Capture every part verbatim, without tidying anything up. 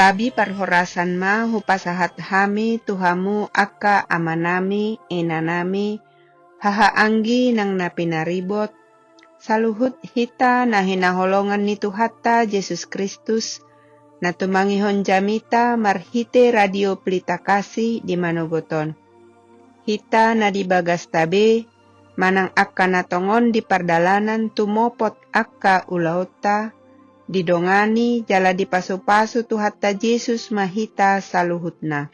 Tabi parhorasan ma hupasahat hami tu hamu angka amanami, inanami, hahaanggi nang na pinaribot, saluhut hita na hinaholongan ni Tuhanta Jesus Kristus, na tumangihon jamita marhite Radio Pelita Kasih di manogot on. Hita na di bagasta be, manang angka na tongon di pardalanan tumopot angka ulaonta, didongani jala dipasupasu Tuhanta Jesus ma hita saluhutna.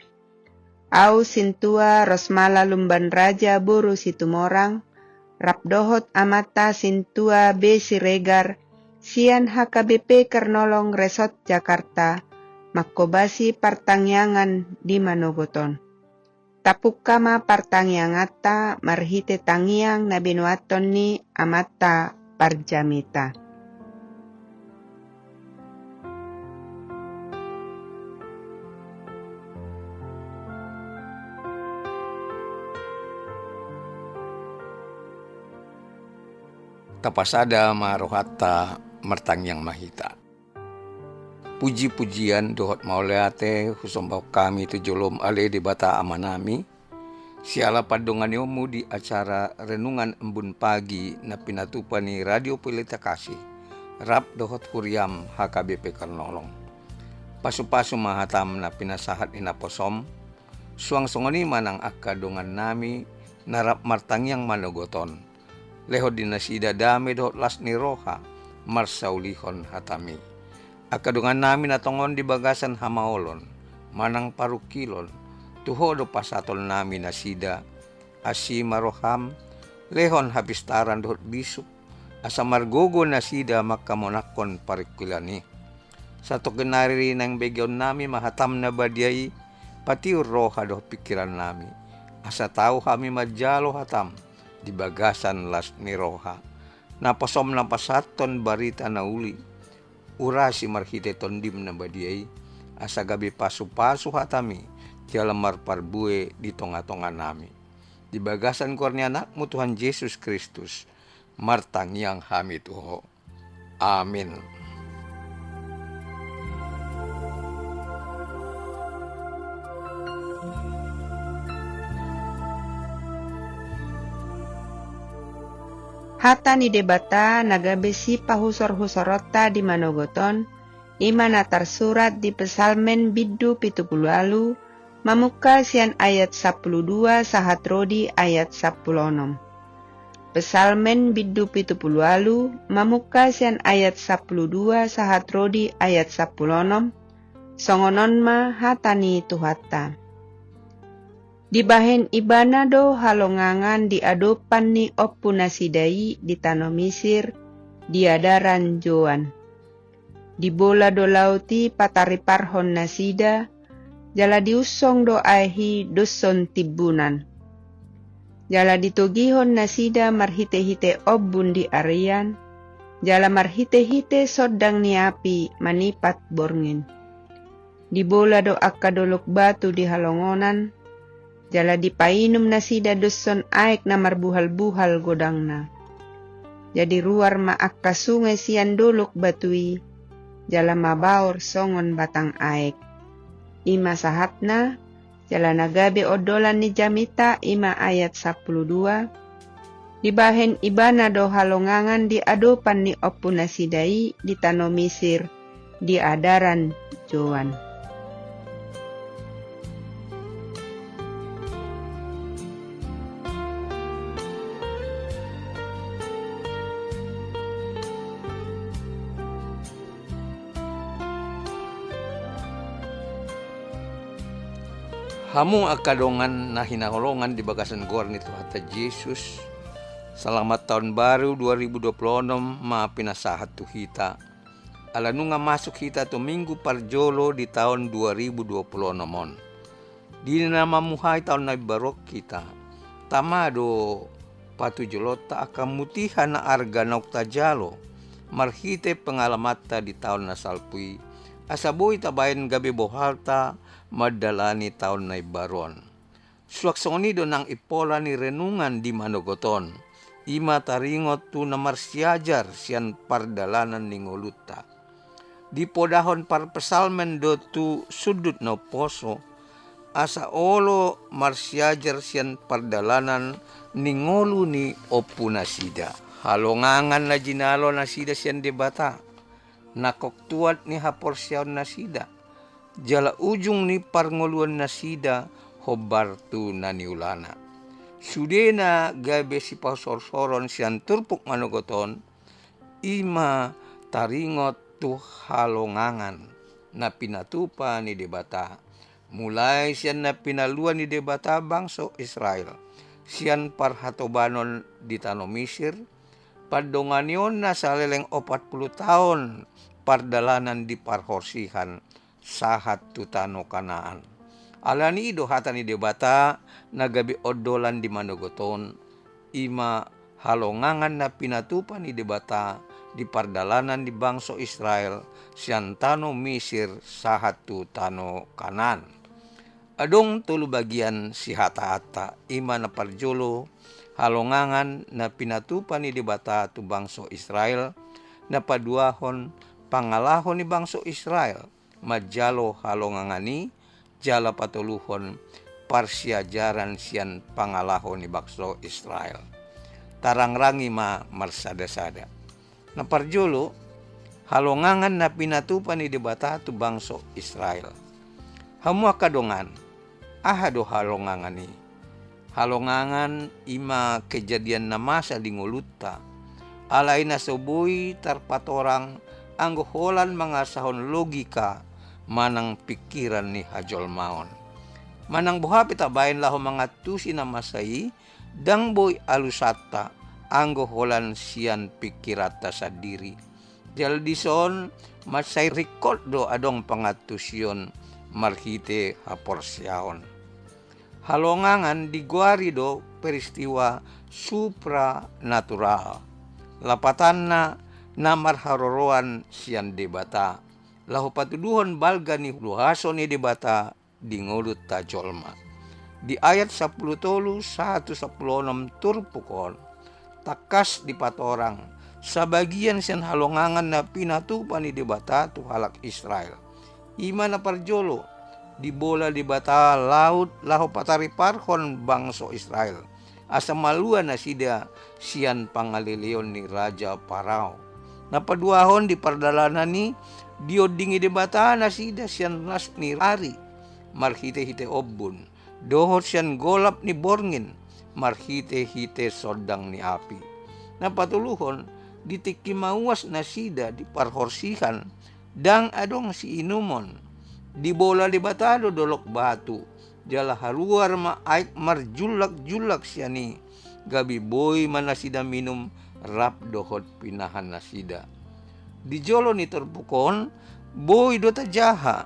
Au sintua Rosmala Lumban Raja boru Situmorang, rap dohot amanta sintua B Siregar, sian H K B P Kernolong Resort Jakarta, manghobasi partangiangan di manogot on. Tapungka ma partangianganta marhite tangiang na binoathon ni amanta parjamita. Tapasada ma rohanta, martangiang ma hita. Puji-pujian dohot mauliate husombahon hami tu jolom, ale Debata Amanami, siala pandonganionmu di acara Renungan Embun Pagi na pinatupa ni Radio Pelita Kasih, rap dohot huriam H K B P Kernolong. Pasu-pasu ma hatam na pinasahat ni naposom, suang songon i ma nang angka dongannami na rap martangiang manogot on. Lehon di nasida dame dohot las ni roha, marsaulihon hatami. Angka dongannami na tongon di bagasan hamaolon, manang parungkilon, tu Ho do pasahatonnami nasida, asi ma roham, lehon hapistaran dohot bisuk, asa margogo nasida mangkamonanghon parungkilon i. Satongkin nari naeng begeonnami ma hatam na badia i, patiur roha dohot pingkirannami, asa tau hami manjalo hatam di bagasan las ni roha. Naposom na pasahathon barita na uli, urasi marhite Tondim na badia i, asa gabe pasu-pasu hatami, jala marparbue di tonga-tonganami. Di bagasan goar ni Anakmu Tuhan Jesus Kristus, martangiang hami tu Ho. Amin. Hata ni Debata na gabe sipahusor-husoronta di manogot on, i ma na tarsurat di Psalmen bindu pitu pulu ualu, mamungka sian ayat sampulu dua sahat ro di ayat sampulu onom. Psalmen bindu pitu pulu ualu, mamungka sian ayat sampulu dua sahat ro di ayat sampulu onom, songon on ma hata ni Tuhanta. Dibahen Ibana do halongangan di adopan ni ompunasida i di tano Misir, di adaran Zoan. Dibola do laut i patariparhon nasida, jala diunsong do aek i doshon timbunan. Jala ditogihon nasida marhite-hite ombun di arian, jala marhite-hite sondang ni api manipat borngin. Dibola do angka dolok batu di halongonan, jala dipainum nasida doshon aek na marbuhal-buhal godangna. Jadi ruar ma angka sunge sian dolok batu i, jala mabaor songon batang aek. I ma sahatna, jala na gabe ondolan ni jamita, i ma ayat sampulu dua. Dibahen Ibana do halongangan di adopan ni ompunasida i di tano Misir, di adaran Zoan. Hamu angka dongan na hinaholongan di bagasan goar ni Tuhanta Jesus, selamat tahun baru dua ribu dua puluh enam ma pinasahat tu hita. Ala nunga masuk hita tu minggu parjolo di taon dua ribu dua puluh enam on. Di na mamuhai taon na imbaru on hita, tama do patujolonta angka mutiha na arga naung tajalo marhite pengalamanta di taon na salpu i, asa boi tabaen gabe bohalta mandalani taon na imbaru on. Suang songon i do nang impola ni renungan di manogot on, i ma taringot tu na marsiajar sian pardalanan ni ngolunta. Dipodahon parpsalmen do tu sundut na umposo, asa olo marsiajar sian pardalanan ni ngolu ni ompunasida. Halongangan na jinalo nasida sian Debata, nangkok tuat ni haporseaonnasida, jala ujung ni parngoluonnasida hombar tu na niulana. Sudena gabe sipasorsoron sian turpuk manogot on, i ma taringot tu halongangan na pinatupa ni Debata, mulai sian na pinalua ni Debata bangso Israel sian parhatobanon di tano Misir, pandonganionna saleleng opat pulu taon pardalanan di parhorsihan, sahat tu tano Kanaan. Alani i do hata ni Debata na gabe ondolan di manogot on, i ma halongangan na pinatupa ni Debata di pardalanan ni bangso Israel sian tano Misir sahat tu tano Kanaan. Adong tolu bagian sihataanta, i ma na parjolo, halongangan na pinatupa ni Debata tu bangso Israel, na paduahon, pangalaho ni bangso Israel manjalo halongangan i, jala patoluhon, parsiajaran sian pangalaho ni bangso Israel. Tarangrangi ma marsadasada. Na parjolo, halongangan na pinatupa ni Debata tu bangso Israel. Hamu angka dongan, aha do halongangan i? Halongangan i ma kejadian na masa di ngolunta, alai na so boi tarpatorang anggo holan mangasahon logika manang pingkiran ni hajolmaon. Manang boha pe tabaen laho mangantusi na masa i, ndang boi alusanta anggo holan sian pingkiranta sandiri. Jala dison mansai ringkot do adong pangantusion marhite haporseaon. Halongangan digoari do peristiwa supranatural, lapatanna na marharoroan sian Debata, laho patuduhon balga ni luaso ni Debata di ngolunta jolma. Di ayat sampulu tolu sahat tu sampulu onom turpuk on, tangkas dipatorang sabagian sian halongangan na pinatupa ni Debata tu halak Israel. I ma na parjolo, dibola Debata laut laho patariparhon bangso Israel, asa malua nasida sian pangaleleon ni raja Parao. Na paduahon, di pardalanan i diondingi Debata nasida sian las ni ari marhitehite ombun, dohot sian golap ni borngin marhitehite sondang ni api. Na patoluhon, di tingki mauas nasida di parhorsihan, ndang adong siinumon. Dibola Debata do dolok batu, jala haruar ma aek marjullakjullak sian i, gabe boi ma nasida minum rap dohot pinahan nasida. Di jolo ni turpuk on, boi do tajaha,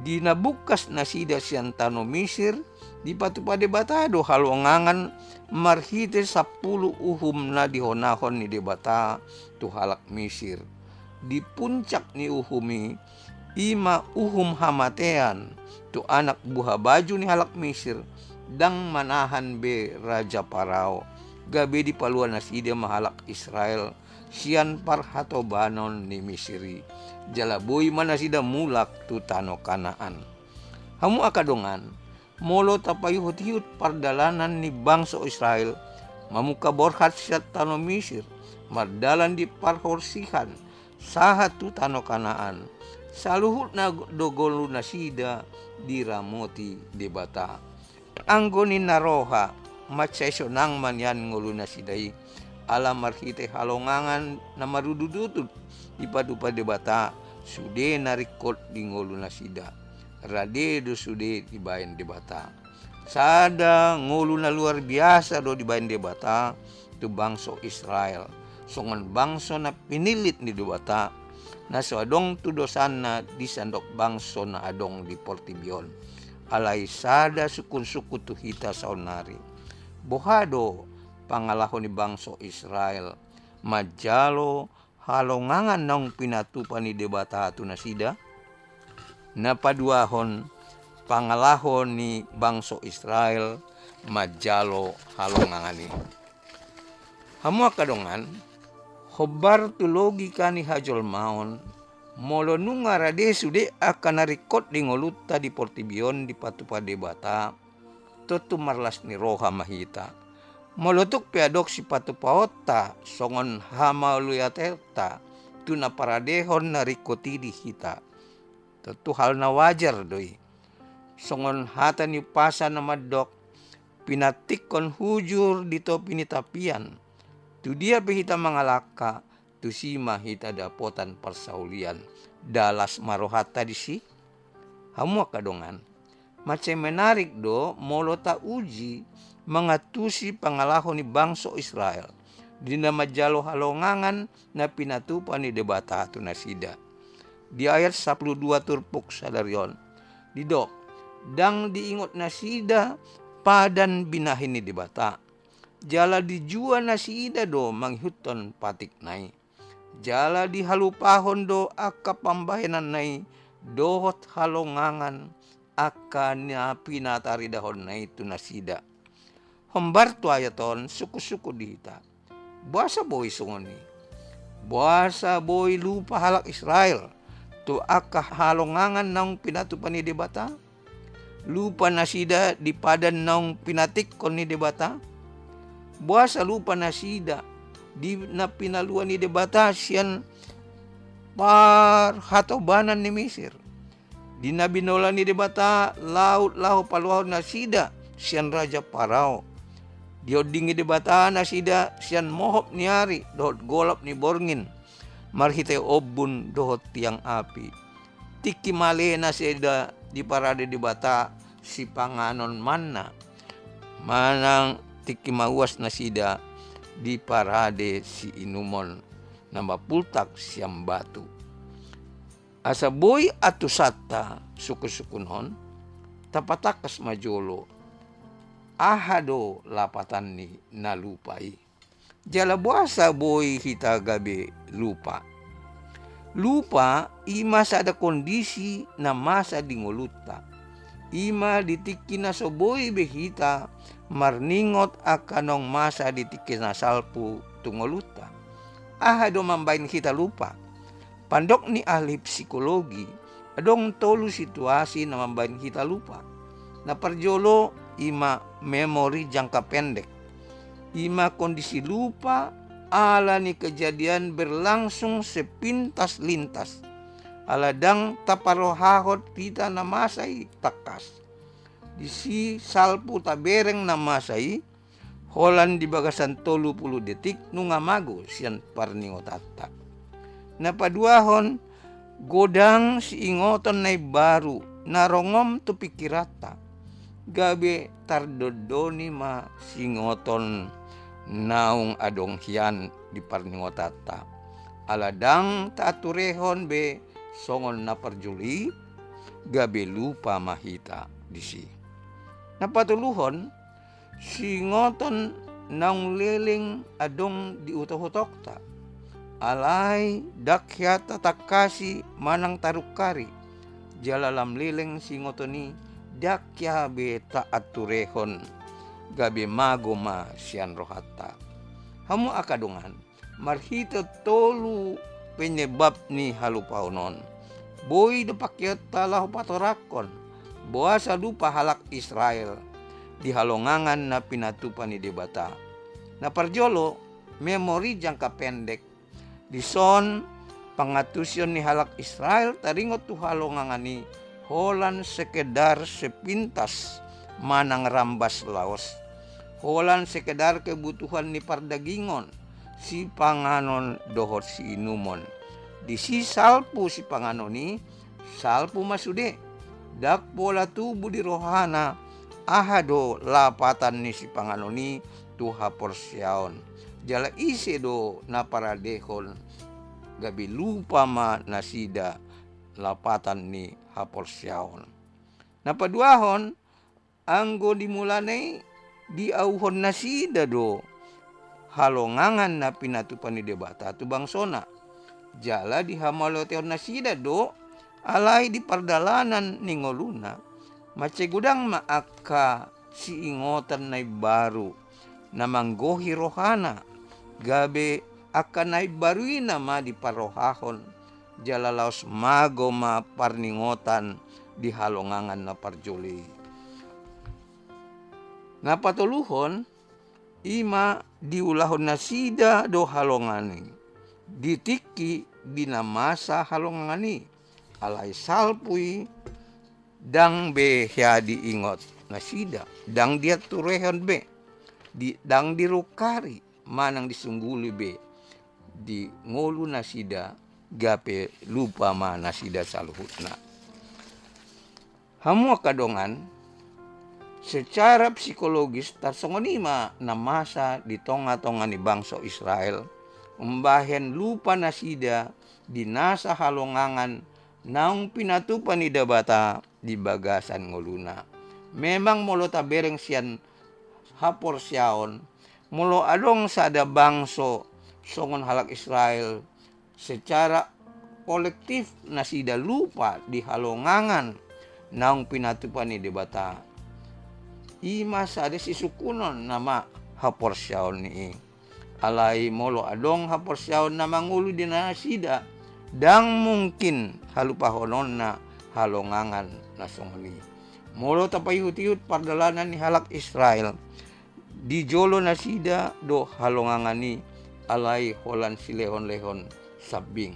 di na bungkas nasida sian tano Misir, dipatupa Debata do halongangan marhite sampulu uhum na dihonahon ni Debata tu halak Misir. Di puncak ni uhum i, i ma uhum hamatean tu anak buhabaju ni halak Misir, ndang manahan be raja Parao, gabe dipalua nasida ma halak Israel sian parhatobanon ni Misir i, jala boi ma nasida mulak tu tano Kanaan. Hamu angka dongan, molo tapaihutihut pardalanan ni bangso Israel mamungka borhat sian tano Misir, mardalan di parhorsihan, sahat tu tano Kanaan, saluhutna do ngolunasida diramoti Debata. Anggo ninna roha, mansai sonang ma nian ngolunasida i, ala marhite halongangan na marudutudut dipatupa Debata, sude na ringkot di ngolunasida. Rade do sude dibaen Debata. Sada ngolu na luar biasa do dibaen Debata tu bangso Israel, songon bangso na pinillit ni Debata, na so adong tu dosanna di sandok bangso na adong di portibi on. Alai sada sungkunsungkun tu hita saonnari. Boha do pangalaho ni bangso Israel manjalo halongangan naung pinatupa ni Debata tu nasida? Na paduahon, pangalaho ni bangso Israel manjalo halongangan i. Hamu angka dongan, hombar tu logika ni hajolmaon, Molo nunga rade sude angka na ringkot di ngolunta di portibi on dipatupa Debata, tontu marlas ni roha ma hita. Molo tung pe adong sipatupaonta songon hamauliateonta tu na paradehon na ringkot i di hita, tontu hal na wajar do i. Songon hata ni umpasa na mandok, pinantikhon hujur di topi ni tapian. Tu dia pe hita mangalangka, tusi ma hita dapotan parsaulian. Nda las ma rohanta disi? Hamu angka dongan, mansai menarik do molo tauji mangantusi pangalaho ni bangso Israel di na manjalo halongangan na pinatupa ni Debata tu nasida. Di ayat sampulu dua turpuk sadari on didok, ndang diingot nasida padan binahen ni Debata. Jala dijua nasida do mangihuthon patikna i. Jala dihalupahon do angka pambahenanna i dohot halongangan angka na pinataridahonna i tu nasida. Hombar tu ayat on sungkun-sungkun di hita. Boasa boi songon i? Boasa boi lupa halak Israel tu angka halongangan naung pinatupa ni Debata? Lupa nasida di padan naung pinantikhon ni Debata? Boasa lupa nasida di na pinalua ni Debata sian parhatobanan ni Misir, di na binola ni Debata laut laho paluahon nasida sian raja Parao, diondingi Debata nasida sian mohop ni ari dohot golap ni borngin marhite ombun dohot tiang api. Tingki male nasida diparade Debata sipanganon manna, manang tingki mauas nasida diparade siinumon na mapultak sian batu. Asa boi antusanta sungkun-sungkun on, tapatangkas ma jolo aha do lapatan ni na lupa i. Jala boasa boi hita gabe lupa? Lupa i ma sada kondisi na masa di ngolunta. I ma di tingki na so boi be hita marningot angka naung masa di tingki na salpu tu ngolunta. Aha do mambahen hita lupa? Pandok ni ahli psikologi, adong tolu situasi na mambahen hita lupa. Na parjolo i ma memori jangka pendek. I ma kondisi lupa ala ni kejadian berlangsung sepintas lintas. Ala ndang taparrohahon hita na masa i tangkas. Disi salpu tabereng na masa i, holan di bagasan tolu pulu detik nunga mago sian parningotanta. Na paduahon, godang siingoton na imbaru na rongom tu pingkiranta. Gabe tardondoni ma siingoton naung adong hian di parningotanta. Ala ndang taanturehon be songon na parjolo i, gabe lupa ma hita disi. Na patoluhon, siingoton naung leleng adong di utok-utokta. Alai ndang hea tatangkasi manang tarungkari. Jala lam leleng siingoton i ndang hea be taanturehon, gabe mago ma sian rohanta. Hamu angka dongan, marhite tolu penyebab ni halupaon on, boi do pangkeonta laho patorangkon boasa lupa halak Israel di halongangan na pinatupa ni Debata. Na parjolo, memori jangka pendek. Dison, pangantusion ni halak Israel taringot tu halongangan i holan sekedar sepintas manang rambas laos, holan sekedar kebutuhan ni pardagingon, sipanganon dohot siinumon. Disi salpu sipanganon i, salpu ma sude. Ndang pola tubu di rohana aha do lapatan ni sipanganon i tu haporseaon. Jala ise do na paradehon, gabe lupa ma nasida lapatan ni haporseaon. Na paduahon, anggo di mulana i diauhon nasida do halongangan na pinatupa ni Debata tu bangsona. Jala dihamauliatehon nasida do, alai di pardalanan ni ngoluna, mansai godang ma angka siingotan na imbaru na manggohi rohana, gabe angka na imbaru i nama diparrohahon, jala laos mago ma parningotan di halongangan na parjolo i. Na patoluhon, i ma diulahon nasida do halongangan i di tingki di na masa halongangan i. Alai salpu i ndang be hea diingot nasida, ndang dianturehon be, di, ndang dirungkari manang disungguli be di ngolu nasida, gabe lupa ma nasida saluhutna. Hamu angka dongan, secara psikologis tarsongon i ma na masa di tongatonga ni bangso Israel, umbahen lupa nasida di nasa halongangan naung pinatupa ni Debata di bagasan ngoluna. Memang molo tabereng sian haporseaon, molo adong sada bangso songon halak Israel, secara kolektif nasida lupa di halongangan naung pinatupa ni Debata, i ma sada sisungkunon nama haporseaon ni i. Alai molo adong haporseaon na mangolu di nasida, ndang mungkin halupahononna halongangan na songon i. Molo tapaihutihut pardalanan ni halak Israel, di jolo nasida do halongangan i, alai holan silehonlehon sambing.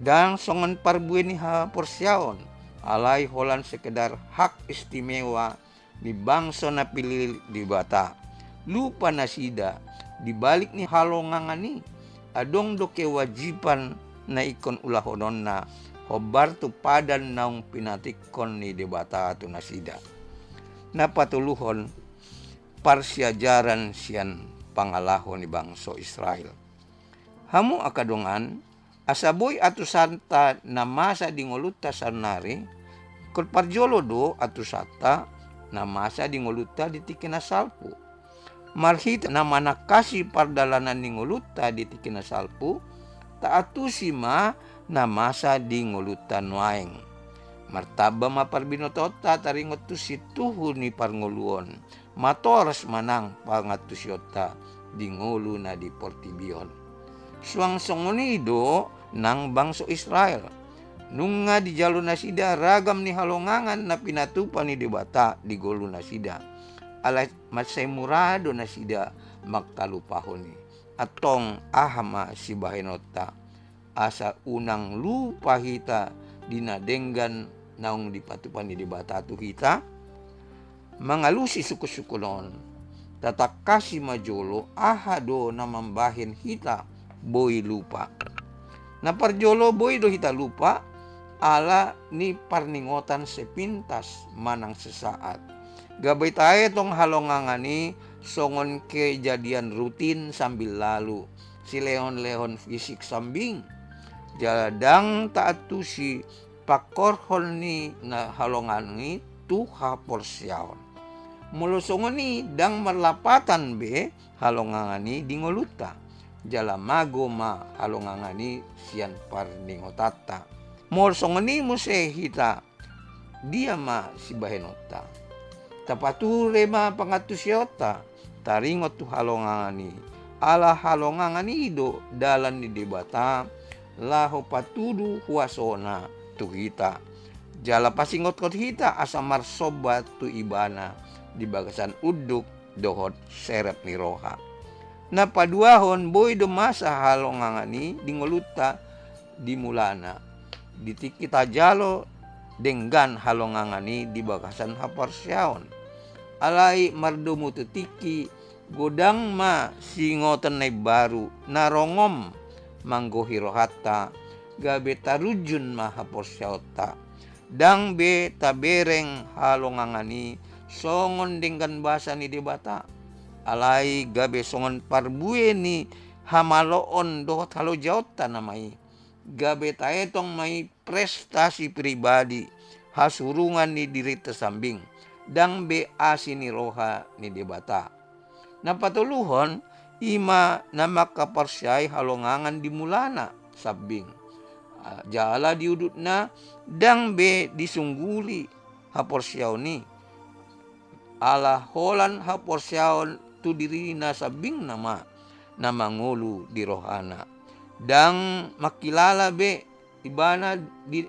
Ndang songon parbue ni haporseaon, alai holan sekedar hak istimewa ni bangso na pinillit Debata. Lupa nasida, di balik ni halongangan i, adong do kewajiban na ingkon ulahononna, hombar tu padan naung pinatikkon ni Debata tu nasida. Na patoluhon, parsiajaran sian pangalaho ni bangso Israel. Hamu angka dongan, asa boi antusanta na masa di ngolunta saonnari, ingkon parjolo do antusanta na masa di ngolunta di tingki na salpu. Marhite na manangkasi pardalanan ni ngolunta di tingki na salpu, taantusi ma na masa di ngolunta nuaeng. Martamba ma parbinotoonta taringot tu sintuhu ni parngoluon, matoras ma nang pangantusionta di ngolu na di portibi on. Suang songon i do nang bangso Israel. Nunga dijalo nasida ragam ni halongangan na pinatupa ni Debata di ngolu nasida. Alai mansai mura do nasida mangkalupahon i. Antong aha ma sibahenonta? Asa unang lupa hita di na denggan naung dipatupa ni Debata tu hita. Mangalusi sungkunsungkun on, tatangkasi ma jolo aha do na mambahen hita boi lupa. Na parjolo, boi do hita lupa ala ni parningotan sepintas manang sesaat. Gabe taetong halongangan i songon kejadian rutin sambil lalu, silehonlehon fisik sambing. Jala ndang taantusi pangkorhon ni na halongangan i tu haporseaon. Molo songon i, ndang marlapatan be halongangan i di ngolunta. Jala mago ma halongangan i sian parningotanta. Molo songon i muse hita, dia ma sibahenonta? Tapature ma pangantusionta taringot tu halongangan i. Ala halongangan i do dalan ni Debata laho patudu huasona tu hita, jala pasingothon hita asa marsomba tu Ibana di bagasan unduk dohot serep ni roha. Na paduahon, boi do masa halongangan i di ngolunta di mulana, di tingki tajalo denggan halongangan i di bagasan haporseaon. Alai mardomu tu tingki, godang ma singoton na imbaru na rongom manggohi rohanta, gabe tarunjun ma haporseaonta. Ndang be tabereng halongangan i songon denggan basa ni Debata, alai gabe songon parbue ni hamaloon dohot halojaonta nama i. Gabe taetong ma i prestasi pribadi, hasurungan ni dirinta sambing, ndang be asi ni roha ni Debata. Na patoluhon, i ma na mangkaporseai halongangan di mulana sambing. Jala di udutna ndang be disungguli haporseaon i. Ala holan haporseaon tu dirina sambing nama na mangolu di rohana. Ndang mangkilala be ibana di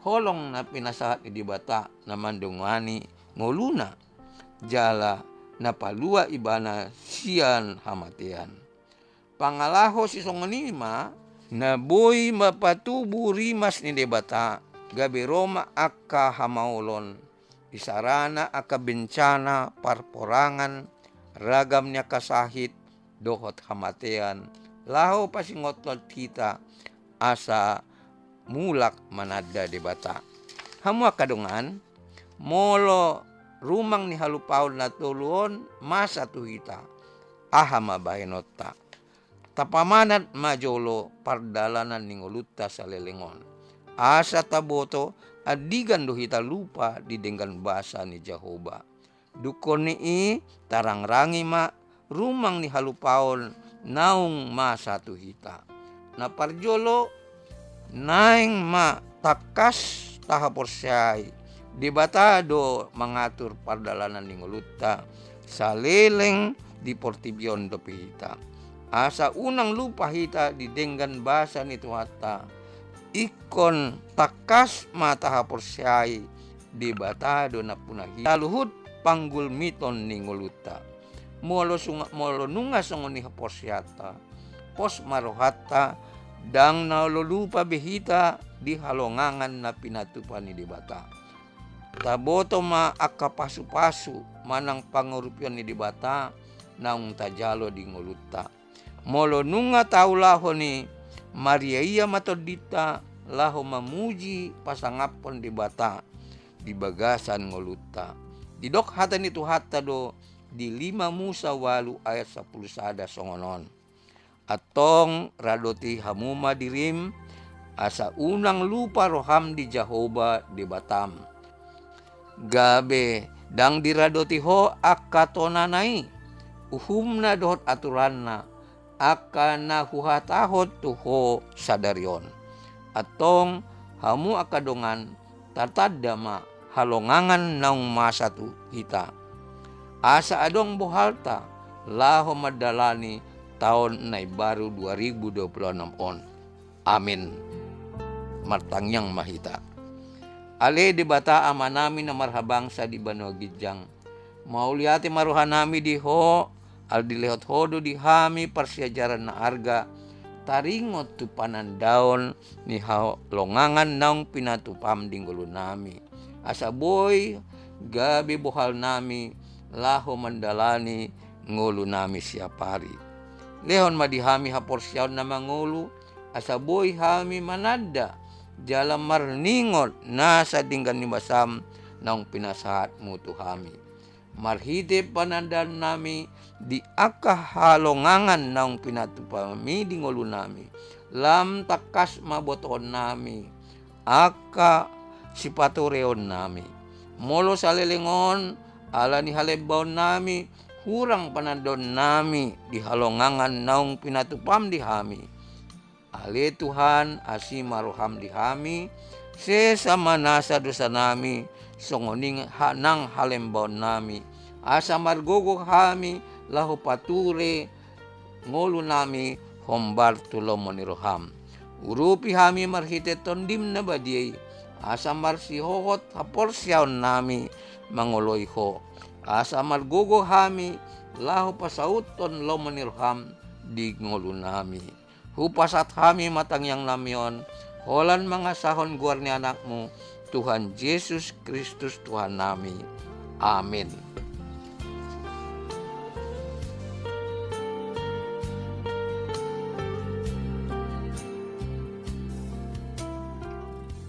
holong na pinasahat ni Debata na mandongani ngoluna, jala na palua ibana sian hamatean. Pangalaho sisongon i ma, na boi mapatubu rimas ni Debata, gabe ro ma angka hamaolon, isarana angka bencana, parporangan, ragam ni angka sahit, dohot hamatean, laho pasingothon hita, asa mulak mananda Debata. Hamu angka dongan, molo rumang ni halupaon na tolu on masa tu hita, aha ma bahenonta? Tapamanat ma jolo pardalanan ni ngolunta saleleng on. Asa taboto, andigan do hita lupa di denggan basa ni Jahowa. Dungkon ni i, tarangrangi ma rumang ni halupaon naung masa tu hita. Na parjolo, naeng ma tangkas tahaporseai, Debata do mangatur pardalanan ni ngolunta, saleleng di portibi on dope hita. Asa unang lupa hita di denggan basa ni Tuhanta, ingkon tangkas ma tahaporseai, Debata do nampuna hita saluhut panggulmiton ni ngolunta. Molo sunga-, molo nunga songon i haporseaonta, pos ma rohanta, ndang na olo lupa be hita di halongangan na pinatupa ni Debata. Taboto ma angka pasupasu manang pangurupion ni Debata naung tajalo di ngolunta. Molo nunga taulahon i, mariaia ma tondinta laho mamuji pasangaphon Debata di bagasan ngolunta. Didok hata ni Tuhanta do di lima Musa ualu ayat sampulu sada songon on. Antong radoti hamu ma dirim, asa unang lupa roham di Jahowa Debatam. Gabe ndang diradoti ho angka tonana i, uhumna dohot aturanna, angka na huhatahon tu ho sadari on. Antong hamu angka dongan, tatanda ma halongangan naung masa tu hita, asa adong bohalta laho mandalani taon na imbaru dua ribu dua puluh enam on. Amin. Martangiang ma hita. Ale Debata Amanami na marhabangsa di banua ginjang, mauliate ma rohanami di Ho, ala dilehon Ho do di hami parsiajaran na arga, taringot tu panandaon ni halongangan naung pinatupam di ngolunami. Asa boi gabe bohalnami laho mandalani ngolunami siapari. Lehon ma di hami haporseaon na mangolu, asa boi hami mananda jala marningot nasa denggan ni basam naung pinasahatmu tu hami. Marhite panandaonnami di angka halongangan naung pinatupami di ngolunami, lam tangkas ma botoonnami angka sipatureonnami. Molo saleleng on, ala ni halembaonnami, hurang panandaonnami di halongangan naung pinatupam di hami. Ale Tuhan, asi ma roham di hami, sesa ma nasa dosanami, songon i nang halembaonnami, asa margogo hami laho pature ngolunami hombar tu lomo ni roham. Urupi hami marhite Tondim na badia i, asa marsihohot haporseaonnami mangoloi Ho, asa margogo hami laho pasauthon lomo ni roham di ngolunami. Hupasahat hami ma tangiangnami on, holan mangasahon goar ni Anakmu, Tuhan Jesus Kristus Tuhannami. Amin.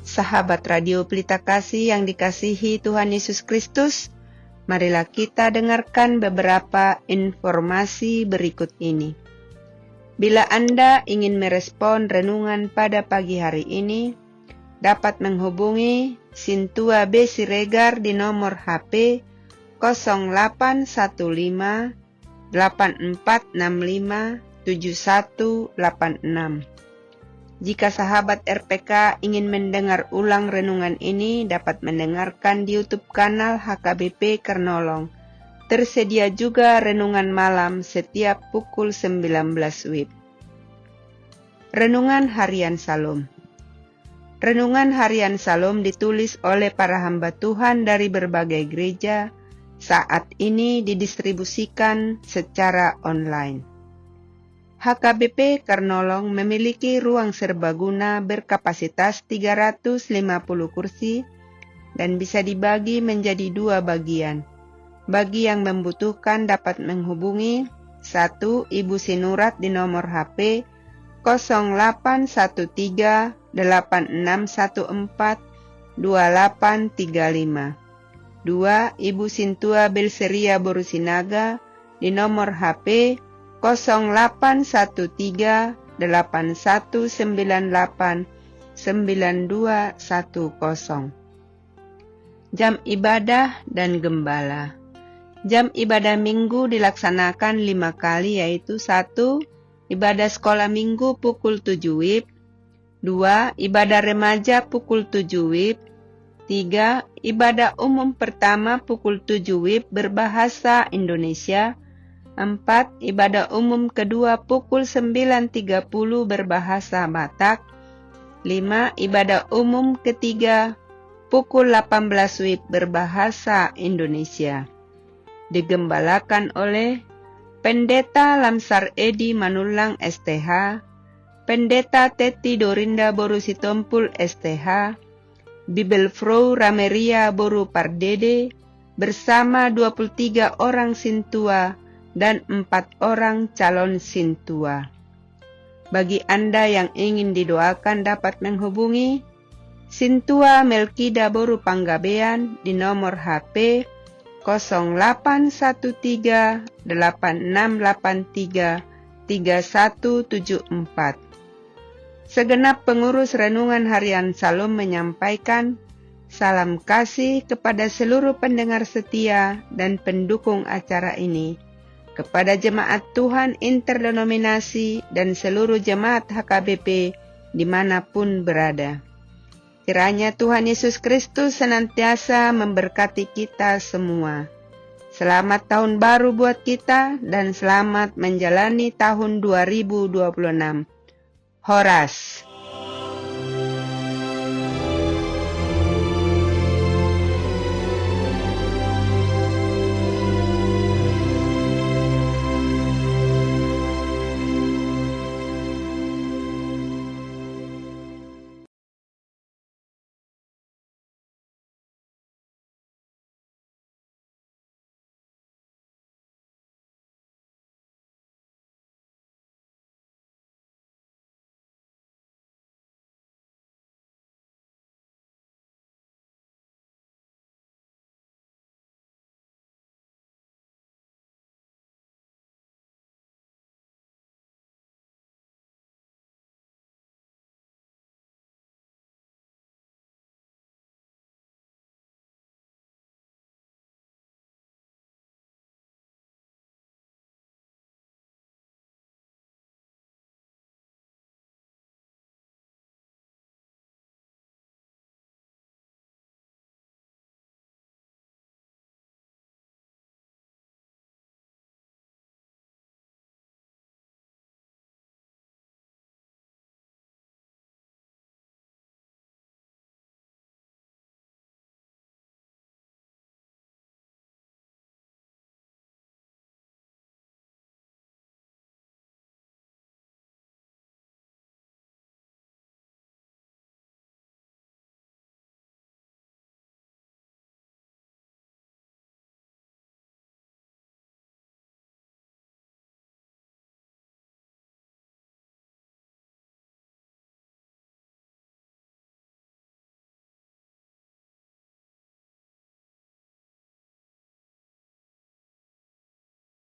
Sahabat Radio Pelita Kasih yang dikasihi Tuhan Yesus Kristus, marilah kita dengarkan beberapa informasi berikut ini. Bila Anda ingin merespon renungan pada pagi hari ini, dapat menghubungi Sintua B Siregar di nomor H P kosong delapan satu lima, delapan empat enam lima, tujuh satu delapan enam. Jika sahabat R P K ingin mendengar ulang renungan ini, dapat mendengarkan di YouTube kanal H K B P Kernolong. Tersedia juga renungan malam setiap pukul sembilan belas wib. Renungan Harian Salom. Renungan Harian Syalom ditulis oleh para hamba Tuhan dari berbagai gereja, saat ini didistribusikan secara online. H K B P Karnolong memiliki ruang serbaguna berkapasitas tiga ratus lima puluh kursi dan bisa dibagi menjadi dua bagian. Bagi yang membutuhkan dapat menghubungi: satu, Ibu Sinurat di nomor H P kosong delapan satu tiga delapan enam satu empat dua delapan tiga lima. Dua, Ibu Sintua Belseria boru Sinaga di nomor H P kosong delapan satu tiga delapan satu sembilan delapan sembilan dua satu kosong. Jam ibadah dan gembala. Jam ibadah Minggu dilaksanakan lima kali, yaitu: satu, ibadah sekolah Minggu pukul tujuh wib. Dua, ibadah remaja pukul tujuh wib. Tiga, ibadah umum pertama pukul tujuh wib berbahasa Indonesia. Empat, ibadah umum kedua pukul sembilan tiga puluh berbahasa Batak. Lima, ibadah umum ketiga pukul delapan belas wib berbahasa Indonesia. Digembalakan oleh Pendeta Lamsar Edi Manullang, S T H, Pendeta Teti Dorinda boru Sitompul, S T H, Bibelfrou Rameria boru Pardede, bersama dua puluh tiga orang sintua dan empat orang calon sintua. Bagi Anda yang ingin didoakan dapat menghubungi Sintua Melkida boru Panggabean di nomor H P kosong delapan satu tiga delapan enam delapan tiga tiga satu tujuh empat. Segenap pengurus Renungan Harian Syalom menyampaikan salam kasih kepada seluruh pendengar setia dan pendukung acara ini, kepada jemaat Tuhan interdenominasi dan seluruh jemaat H K B P di mana pun berada. Kiranya Tuhan Yesus Kristus senantiasa memberkati kita semua. Selamat tahun baru buat kita dan selamat menjalani tahun dua ribu dua puluh enam. Horas.